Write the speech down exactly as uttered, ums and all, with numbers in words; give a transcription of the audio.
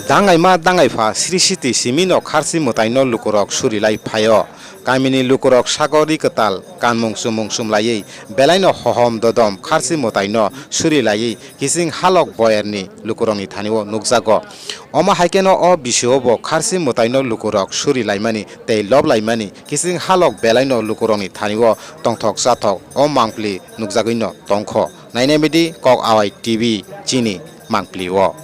Dangaima dangaipha sri siti simino kharsi mwtaino lukurok suri lai phaio. Kamini lukurok sagori kwtal kanmung chumung chumlaiwi belaino hohom dodom kharsi mwtaino suri laiwi kiching halok boyarni lukurokni thanio nukjago. Omo hai kheno o bisio bo kharsi mwtaino lukurok suri laimani tei lob laimani kiching halok belaino lukurokni thanio tongthok chathok o mangpli nukjagwino tongkho. Nainai midi Kok Awai T V chini mangpli o.